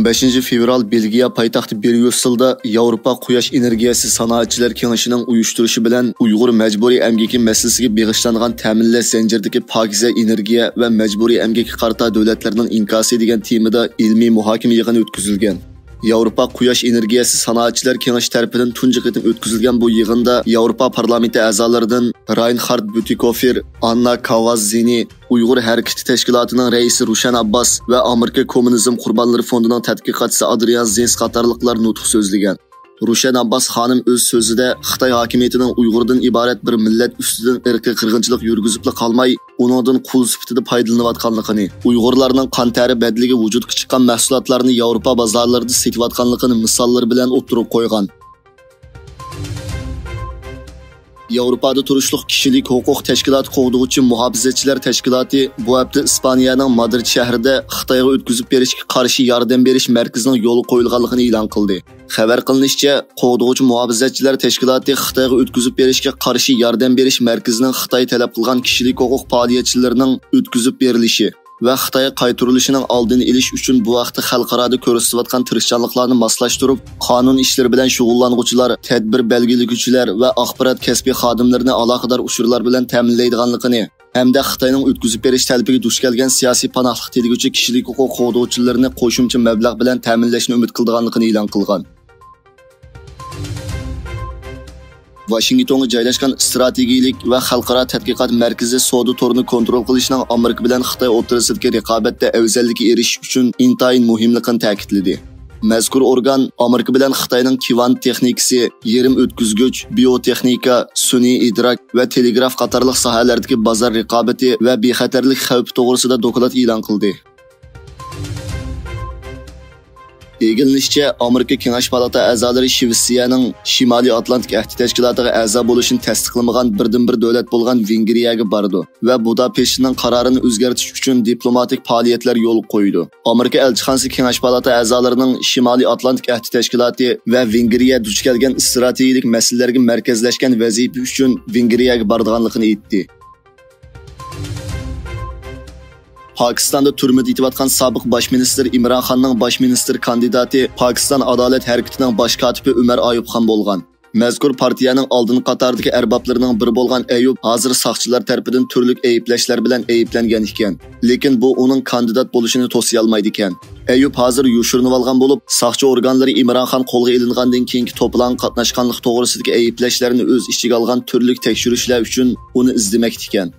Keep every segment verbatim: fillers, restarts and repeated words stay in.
بەشىنچى فېۋرال بېلگىيە پايتەختى بريۇسسېلدا ياۋروپا قۇياش ئېنېرگىيەسى سانائەتچىلەر كېڭىشىنىڭ ئۇيۇشتۇرۇشى بىلەن ئۇيغۇر مەجبۇرىي ئەمگىكى مەسىلىسىگە بېغىشلانغان تەمىنلەش زەنجىرىدىكى پاكىزە ئېنېرگىيە ۋە مەجبۇرىي ئەمگەككە قارىتا دۆلەتلەرنىڭ ئىنكاسى دېگەن تېمىدا ئىلمىي مۇھاكىمە يىغىنى ئۆتكۈزۈلگەن. ياۋروپا قۇياش ئېنېرگىيەسى سانائەتچىلەر كېڭىشى تەرىپىدىن تۇنجى قېتىم ئۆتكۈزۈلگەن بۇ يىغىندا ياۋروپا پارلامېنتى ئەزالىرىدىن راينخارد بيۇتىكوفېر، ئاننا كاۋاززىنى، ئۇيغۇر ھەرىكىتى تەشكىلاتىنىڭ رەئىسى روشەن ئابباس ۋە ئامېرىكا كوممۇنىزم قۇربانلىرى فوندىنىڭ تەتقىقاتچىسى ئادرىيان زېنس قاتارلىقلار نۇتۇق سۆزلىگەن. روشەن ئابباس خانىم ئۆز سۆزىدە خىتاي ھاكىمىيىتىنىڭ ئۇيغۇردىن ئىبارەت بىر مىللەت ئۈستىدىن ئىرقىي قىرغىنچىلىق يۈرگۈزۈپلا قالماي، ئۇنىڭدىن قۇل سۈپىتىدە پايدىلىنىۋاتقانلىقىنى، ئۇيغۇرلارنىڭ قان تەرى بەدىلىگە ۋۇجۇدقا چىققان مەھسۇلاتلارنى ياۋروپا بازارلىرىدا سېتىۋاتقانلىقىنى مىساللىرى بىلەن ئوتتۇرىغا قويغان. ياۋروپادا تۇرۇشلۇق كىشىلىك ھوقۇق تەشكىلاتى قوغدىغۇچى مۇھاپىزەتچىلەر تەشكىلاتى بۇ ھەپتە ئىسپانىيەنىڭ مادرىد شەھىرىدە خىتايغا ئۆتكۈزۈپ بېرىشكە قارشى ياردەم بېرىش مەركىزىنىڭ يولغا قويۇلغانلىقىنى ئېلان قىلدى. خەۋەر قىلىنىشىچە، قوغدىغۇچى مۇھاپىزەتچىلەر تەشكىلاتى خىتايغا ئۆتكۈزۈپ بېرىشكە قارشى ياردەم بېرىش مەركىزىنىڭ خىتاي تەلەپ قىلغان كىشىلىك ھوقۇق پائالىيەتچىلىرىنىڭ ئۆتكۈزۈپ بېرىلىشى ۋە خىتايغا قايتۇرۇلۇشىنىڭ ئالدىنى ئېلىش ئۈچۈن بۇ ھەقتە خەلقئارادا كۆرسىتىۋاتقان تىرىشچانلىقلارنى ماسلاشتۇرۇپ، قانۇن ئىشلىرى بىلەن شۇغۇللانغۇچىلار، تەدبىر بەلگىلىگۈچىلەر ۋە ئاخبارات كەسپى خادىملىرىنى ئالاقىدار ئۇچۇرلار بىلەن تەمىنلەيدىغانلىقىنى ھەمدە خىتاينىڭ ئۆتكۈزۈپ بېرىش تەلىپىگە دۇچ كەلگەن سىياسىي پاناھلىق تىلىگۈچى كىشىلىك ھوقۇق قوغدىغۇچىلىرىنى قوشۇمچە مەبلەغ بىلەن تەمىنلەشنى ئۈمىد قىلىدىغانلىقىنى ئېلان قىلغان. ۋاشىنگتونغا جايلاشقان ئىستراتېگىيىلىك ۋە خەلقئارا تەتقىقات مەركىزى سودا تورىنى كونترول قىلىشنىڭ ئامېرىكا بىلەن خىتاي ئوتتۇرىسىدىكى رىقابەتتە ئەۋزەللىككە ئېرىشىش ئۈچۈن ئىنتايىن مۇھىملىقىنى تەكىتلىدى. مەزكۇر ئورگان ئامېرىكا بىلەن خىتاينىڭ كۋانت تېخنىكىسى، يېرىم ئۆتكۈزگۈچ، بىيوتېخنىكا، سۈنئىي ئىدراك ۋە تېلېگراف قاتارلىق ساھەلەردىكى بازار رىقابىتى ۋە بىخەتەرلىك خەۋپى توغرىسىدا دوكلات ئېلان قىلدى. ئىگىلىنىشىچە، ئامېرىكا كېڭەش پالاتا ئەزالىرى شىۋېتسىيەنىڭ شىمالىي ئاتلانتىك ئەھدى تەشكىلاتىغا ئەزا بولۇشىنى تەستىقلىمىغان بىردىنبىر دۆلەت بولغان ۋېنگرىيەگە بارىدۇ ۋە بۇداپېشتنىڭ قارارىنى ئۆزگەرتىش ئۈچۈن دىپلوماتىك پائالىيەتلەر يولغا قويىدۇ. ئامېرىكا ئەلچىخانىسى كېڭەش پالاتا ئەزالىرىنىڭ شىمالىي ئاتلانتىك ئەھدى تەشكىلاتى ۋە ۋېنگرىيە دۇچ كەلگەن ئىستراتېگىيىلىك مەسىلىلەرگە مەركەزلەشكەن ۋەزىپە ئۈچۈن ۋېنگرىيەگە بارىدىغانلىقىنى ئېيتتى. پاكىستاندا تۈرمىدە يېتىۋاتقان سابىق باش مىنىستىر ئىمران خاننىڭ باش مىنىستىر كاندىداتى پاكىستان ئادالەت ھەرىكىتىنىڭ باش كاتىپى ئۆمەر ئايۇب خان بولغان. مەزكۇر پارتىيەنىڭ ئالدىنقى قاتاردىكى ئەربابلىرىنىڭ بىرى بولغان ئەيۇب ھازىر ساقچىلار تەرىپىدىن تۈرلۈك ئەيىبلەشلەر بىلەن ئەيىبلەنگەن ئىكەن. لېكىن بۇ ئۇنىڭ كاندىدات بولۇشىنى توسىيالمايدىكەن. ئەيۇب ھازىر يوشۇرۇنۇۋالغان بولۇپ، ساقچى ئورگانلىرى ئىمران خان قولغا ئېلىنغاندىن كېيىنكى توپىلاڭغا قاتناشقانلىقى توغرىسىدىكى ئەيىبلەشلەرنى ئۆز ئىچىگە ئالغان تۈرلۈك تەكشۈرۈشلەر ئۈچۈن ئۇنى ئىزدىمەكتە ئىكەن.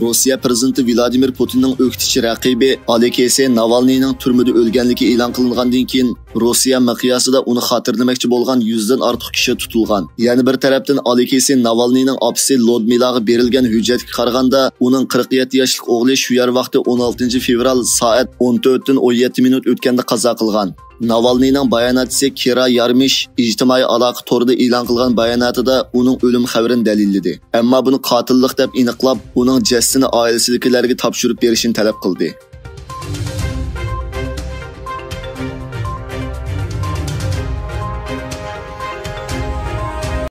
روسىيە پىرېزىدېنتى ۋلادىمىر پۇتىننىڭ ئۆكتىچى رەقىبى ئالېكسېي ناۋالنىينىڭ تۈرمىدە ئۆلگەنلىكى ئېلان قىلىنغاندىن كېيىن، روسىيە مىقياسىدا ئۇنى خاتىرىلىمەكچى بولغان يۈزدىن ئارتۇق كىشى تۇتۇلغان. يەنە بىر تەرەپتىن، ئالېكسېي ناۋالنىينىڭ ئاپىسى لودمىلاغا بېرىلگەن ھۆججەتكە قارىغاندا، ئۇنىڭ قىرىق يەتتە ياشلىق ئوغلى شۇ يەر ۋاقتى ئون ئالتىنچى فېۋرال سائەت ئون تۆتتىن ئون يەتتە مىنۇت ئۆتكەندە قازا قىلغان. ناۋالنىينىڭ باياناتچىسى كىرا يارمىش ئىجتىمائىي ئالاقە تورىدا ئېلان قىلغان باياناتىدا ئۇنىڭ ئۆلۈم خەۋىرىنى دەلىللىدى. ئەمما بۇنى قاتىللىق دەپ ئېنىقلاپ، ئۇنىڭ جەسىتىنى ئائىلىسىدىكىلەرگە تاپشۇرۇپ بېرىشنى تەلەپ قىلدى.